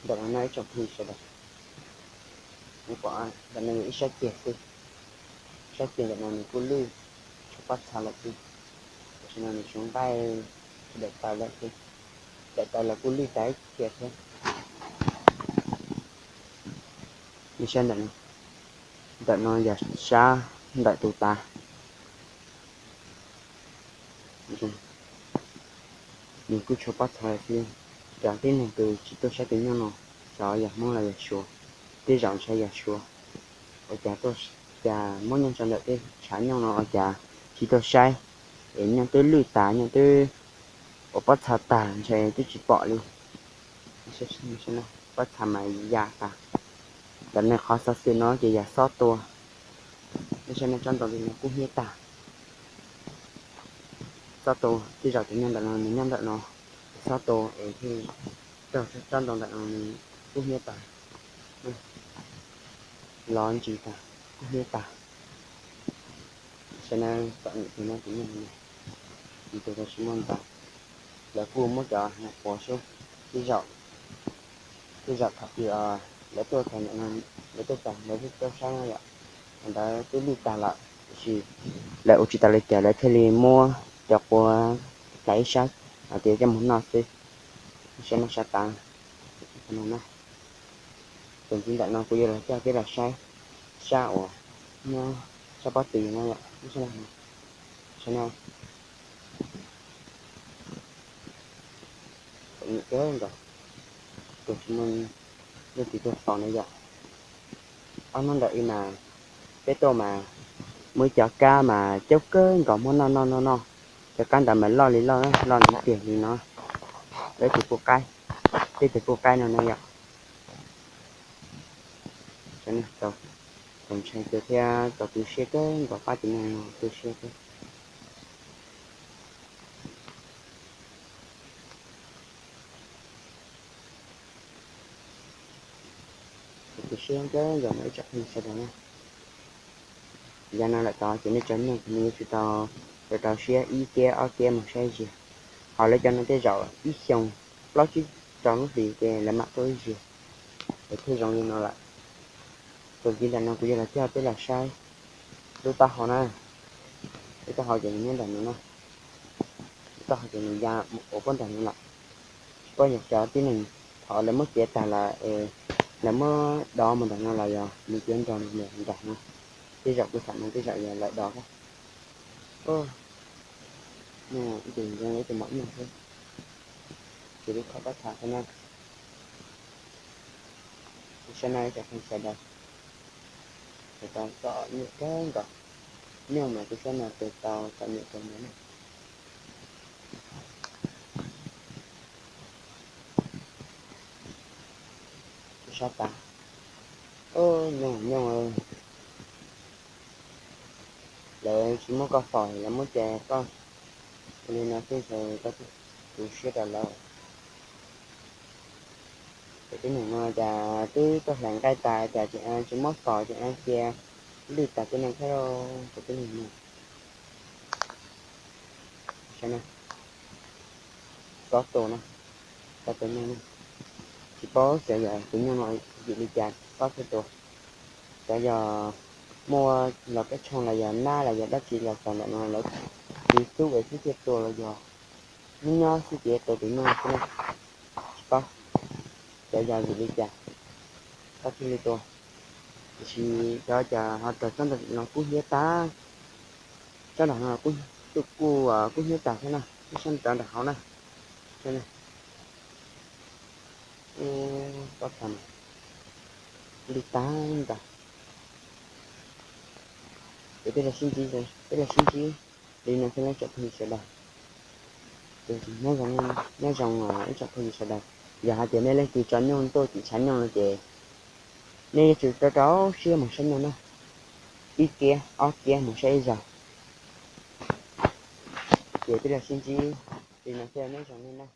Ntawm no no ib tsoom phooj ywg sawv daws, kuv pom ntawm no yog ib sab ceg xwb. Sab ceg ntawm no nws kuj lwj, tshuav pob txha lawm xwb. Tam sim no nws tsuas nqaij daim taws lawm xwb, daim taws los kuj lwj tas ib txhia thiab. Nej saib ntawm no, ntawm no yog sab ntawm tus tav, nws kuj tshuav pob txha lawm xwb. Cov tib neeg tus tsis tuaj saib tus nyuj no, xyov yog Hmoob los yog Suav, tej zaum ntshai yog Suav. Ua cas tuaj, cas muab nyooj tso ntawm tej tshav nyooj no ua cas tsis tuaj saib, es nyooj twb lwj tas, nyooj twb ua pob txha tag, ntshai twb tsis pom li. Pob txha mas ya tas. Ntawm no qhov xov xwm no ces yog xob tua. Nej saib no, tsob ntoo ntawm no kub hnyiab tag. Xob tua, tej zaum tus nyuj ntawm no nws nyob ntawm no, xob tua es thiaj raug tsob ntoo ntawm no nws kub hnyiab tas. Lov ntsis tas, kub hnyiab tas. Saib na, txom nyem kawg no tus nyuj no, tus tsis muaj ntau. Lawv kuj muab cov hnyuv quav xwb, tej zaum, tej zaum thaum twg lawv tuaj txog ntawm no, lawv tuaj txog lawv twb tuaj saib no yom, thaum ntawd twb lwj tag lawm, tiam sis lawv ua tsis tau li cas lawv thiaj li muab cov quav hlais ib sab hais tias coj mus noj xwb. Saib no, sab tav no. Txuas ntxiv ntawm no kuv yuav los coj peb los saib sab uas nyob sab pob tw no yom. Saib no, txom nyem kawg nkaus, tus tsis muaj leej twg tuaj xos na yom. Ob hnub ntawd ib mas peb tuaj mas muaj ib cov kab mas coob kawg nkaus, muab noj noj noj noj, cov kab ntawd mas loj li loj, loj ntiv tiag li no. Lawv tus pub qaib, tej tus pub qaib no na yom. Txaus ntshai kawg thiab txaus tu siab kawg nkaus, pab tus neeg tu siab thiab. Txaus tu siab kawg nkaus no ib tsoom phooj ywg sawv daws na. Yav no lawm tod ces nej tso nyooj ces nej yuav tsum tau rau rau siab ib kiab ob kiab mus saib ziag. Ho lawv cov no tej zaum ib xyoos plaub tsib rau lub hlis ces lawv mam tuaj ib zaug, es thiaj zoo li no lawm. Txuas ntxiv ntawm no kuv yuav los coj peb los saib lub taub hau na. Lub taub hau ces nws nyob ntawm no na. Lub taub hau ces nws ya mus ua puag ntawm no lawm. Tsis paub yog cov tib neeg thaum lawv muab ciav tag lawm es lawv muab dov mus ntawm no los yog nws ciav nrog nws nram no. Tej zaum kuv xam no tej zaum yog lawv dov thiab. Ib tus zoo li ib tus mom nyuj xwb. Ces lub khob pob txha xwb na. Kuv saib no ib tsoom phooj ywg sawv daws, tes tau txom nyem kawg nkaus. Nyuj mas kuv saib no tes tau txom nyem kawg nkaus na. Kuv sab tas. Nyuj, nyuj, lawv tsis muab koj fom, lawv muab ces koj ua li no xwb ces koj tu siab rau lawv. Cov tib neeg no cas twb tuaj hlais nqaij tas cas tseem tsis muab fom, tseem cia lwj tas tej no thiab lauj, cov tib neeg no. Saib na, xob tua na, xob tua nyuj na. Tsis paub xyov yog tus nyuj no vim li cas xob thiaj tua. Xyov yog muaj los kab tshooj los yog nab los yog dab tsi los txog ntawm no lawv tsis xub es xwb thiaj tua los yog nyob nyob xwb ces tua tus nyuj xwb na. Tsis paub xyov yog vim li cas xob thiaj li tua. Tiam sis cov cas ho raug tsob ntoo no kub hnyiab tag, tsob nram no kuj, kuj kub hnyiab tag thiab na, ib sab rov nram hauv na. Pob txha mas lwj tag ntag. Ces peb los sib ntsib, peb los sib ntsib li no xwb ib tsoom phooj ywg sawv daws. Ces nyob zoo, nyob zoo ib tsoom phooj ywg sawv daws. Yog hais tias nej leej twg tso nyuj tuaj tim tshav nyuj no ces nej yuav tsum rau rau siab mus saib nyuj na, ib kiab ob kiab mus saib ib zaug. Ces peb los sib ntsib li no xwb, nyob zoo nej na.